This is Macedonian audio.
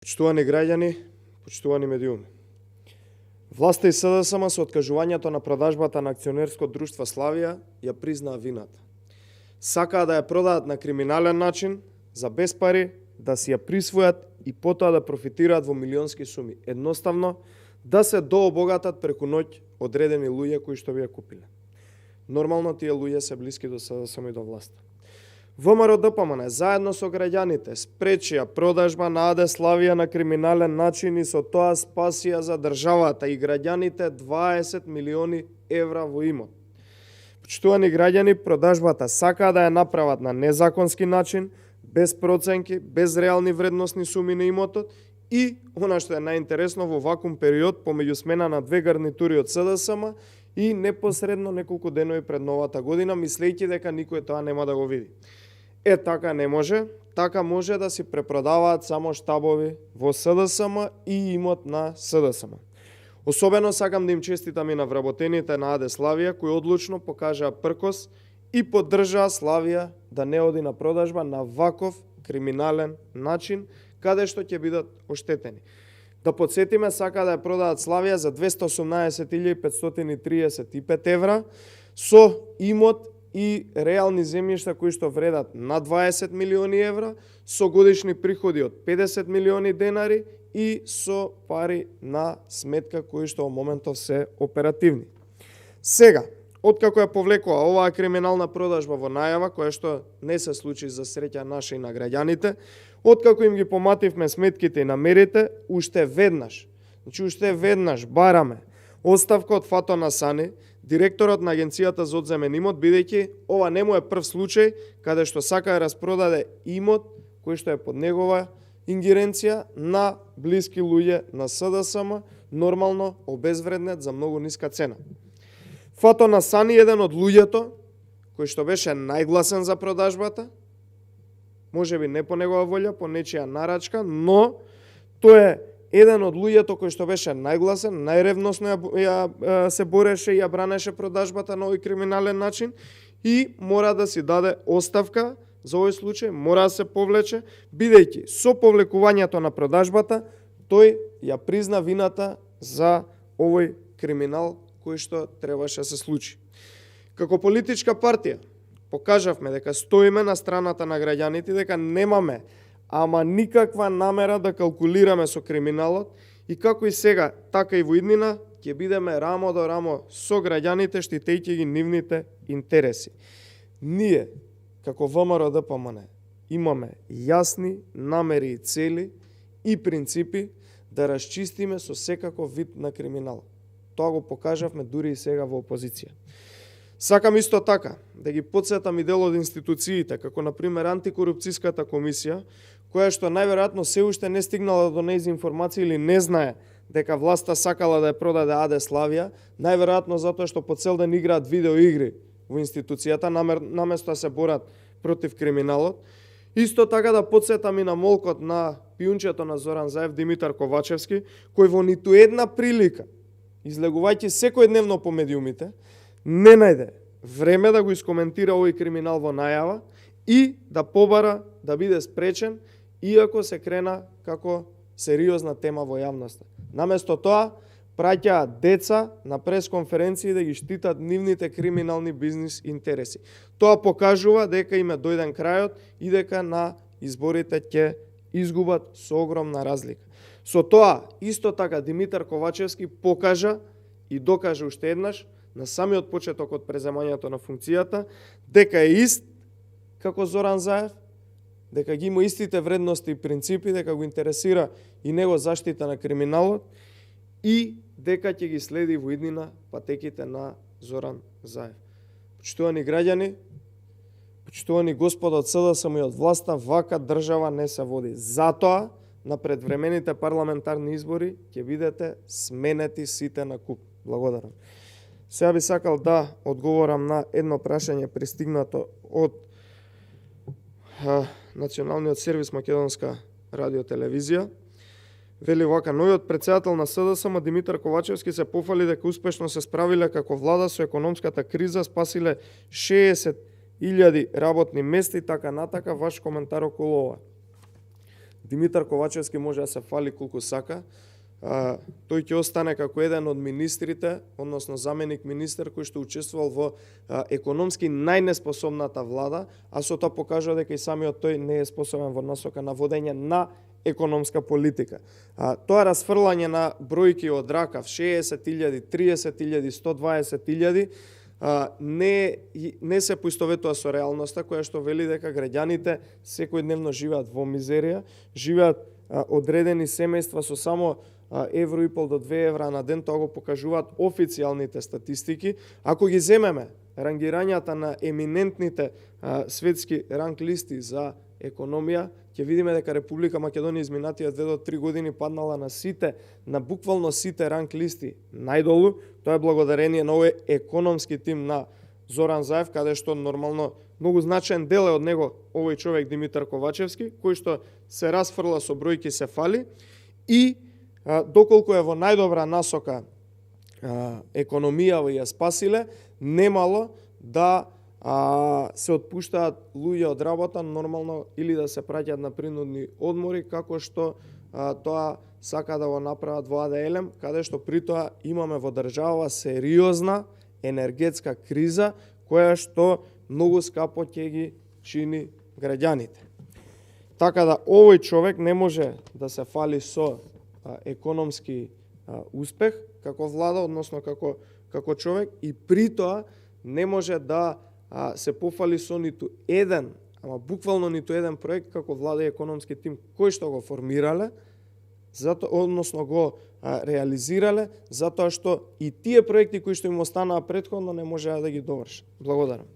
Почитувани граѓани, почитувани медиуми. Власта и СДСМ со откажувањето на продажбата на акционерско друштво Славија ја признаа вината. Сакаа да ја продаат на криминален начин, за без пари, да си ја присвојат и потоа да профитираат во милионски суми. Едноставно, да се дообогатат преку ноќ одредени луѓе кои што би ја купиле. Нормално тие луѓе се блиски до СДСМ и до власта. ВМРО-ДПМН заедно со граѓаните спречија продажба на АД Славија на криминален начин и со тоа спасија за државата и граѓаните 20 милиони евра во имот. Почитувани граѓани, продажбата сакаа да ја направат на незаконски начин, без проценки, без реални вредносни суми на имотот и, она што е најинтересно, во вакуум период помеѓу смена на две гарнитури од СДСМ и непосредно неколку денови пред новата година, мислејќи дека никој тоа нема да го види. Така не може, така може да си препродаваат само штабови во СДСМ и имот на СДСМ. Особено сакам да им честитам и на вработените на АД Славија, кои одлучно покажаа пркос и поддржаа Славија да не оди на продажба на ваков криминален начин, каде што ќе бидат оштетени. Да подсетиме, сака да ја продаат Славија за 218.535 евра со имот и реални земјишта кои што вредат над 20 милиони евра, со годишни приходи од 50 милиони денари и со пари на сметка кои што во моментов се оперативни. Сега, откако ја повлекува оваа криминална продажба во најава, која што не се случи за среќа наша и на граѓаните, откако им ги помативме сметките и намерите, уште веднаш бараме оставка од Фато Насани, директорот на Агенцијата за одземен имот, бидејќи ова не му е прв случај каде што сака да распродаде имот кој што е под негова ингеренција на блиски луѓе на СДСМ, нормално обезвреднет за многу ниска цена. Фато Насани е еден од луѓето кој што беше најгласен за продажбата, можеби не по негова волја, по нечија нарачка, но тој е еден од луѓето кој што беше најгласен, најревносно се бореше и ја бранеше продажбата на овој криминален начин и мора да си даде оставка за овој случај, мора да се повлече, бидејќи со повлекувањето на продажбата тој ја призна вината за овој криминал кој што требаше да се случи. Како политичка партија покажавме дека стоиме на страната на граѓаните, дека немаме ама никаква намера да калкулираме со криминалот и како и сега, така и во иднина, ќе бидеме рамо до рамо со граѓаните, штитејќи ги нивните интереси. Ние, како ВМРО-ДПМН, имаме јасни намери и цели и принципи да расчистиме со секаков вид на криминал. Тоа го покажавме дури и сега во опозиција. Сакам исто така да ги потсетам и дел од институциите, како например антикорупцијската комисија, која што најверојатно се уште не стигнала до нејзи информација или не знае дека власта сакала да ја продаде АД Славија, најверојатно затоа што по цел ден играат видеоигри во институцијата, наместо да се борат против криминалот. Исто така да потсетам и на молкот на пиунчето на Зоран Заев, Димитар Ковачевски, кој во ниту една прилика, излегувајќи секојдневно по медиумите, не најде време да го искоментира овој криминал во најава и да побара да биде спречен, иако се крена како сериозна тема во јавноста. Наместо тоа, праќаат деца на пресконференции да ги штитат нивните криминални бизнис интереси. Тоа покажува дека им е дојден крајот и дека на изборите ќе изгубат со огромна разлика. Со тоа, исто така, Димитар Ковачевски покажа и докажа уште еднаш на самиот почеток од преземањето на функцијата, дека е ист како Зоран Заев, дека ги има истите вредности и принципи, дека го интересира и него заштита на криминалот и дека ќе ги следи во иднина патеките на Зоран Заев. Почитувани граѓани, почитувани господа од СДСМ и од власта, вака држава не се води. Затоа, на предвремените парламентарни избори ќе бидете сменети сите на куп. Благодарам. Сега би сакал да одговорам на едно прашање пристигнато од Националниот сервис Македонска радиотелевизија. Вели вака: новиот претседател на СДСМ Димитар Ковачевски се пофали дека успешно се справиле како влада со економската криза, спасиле 60.000 работни места и така натака. Ваш коментар околу ова? Димитар Ковачевски може да се фали колку сака. Тој ќе остане како еден од министрите, односно заменик министер кој што учествувал во економски најнеспособната влада, а со тоа покажува дека и самиот тој не е способен во насока на водење на економска политика. Тоа расфрлање на бројки од ракав 60.000, 30.000, 120.000 не се поистоветува со реалноста која што вели дека граѓаните секојдневно живеат во мизерија, живеат одредени семејства со само евро и пол до 2 евра на ден, тоа го покажуваат официјалните статистики. Ако ги земеме рангирањата на еминентните светски ранг листи за економија, ќе видиме дека Република Македонија изминатија 2 до 3 години паднала на буквално сите ранг листи најдолу. Тоа е благодарение на овој економски тим на Зоран Заев, каде што нормално многу значаен дел е од него овој човек Димитар Ковачевски, кој што се расфрла со бројки, се фали и доколку е во најдобра насока економија ја спасиле, немало да се отпуштаат луѓе од работа нормално или да се праќаат на принудни одмори, како што тоа сака да го направат во АДЛМ, каде што при тоа имаме во држава сериозна енергетска криза, која што многу скапо ќе ги чини граѓаните. Така да овој човек не може да се фали со економски успех како влада, односно како човек, и при тоа не може да се пофали со ниту еден, ама буквално ниту еден проект како влада и економски тим кој што го формирале, односно го реализирале, затоа што и тие проекти кои што им останаа претходно не можеа да ги довршат. Благодарам.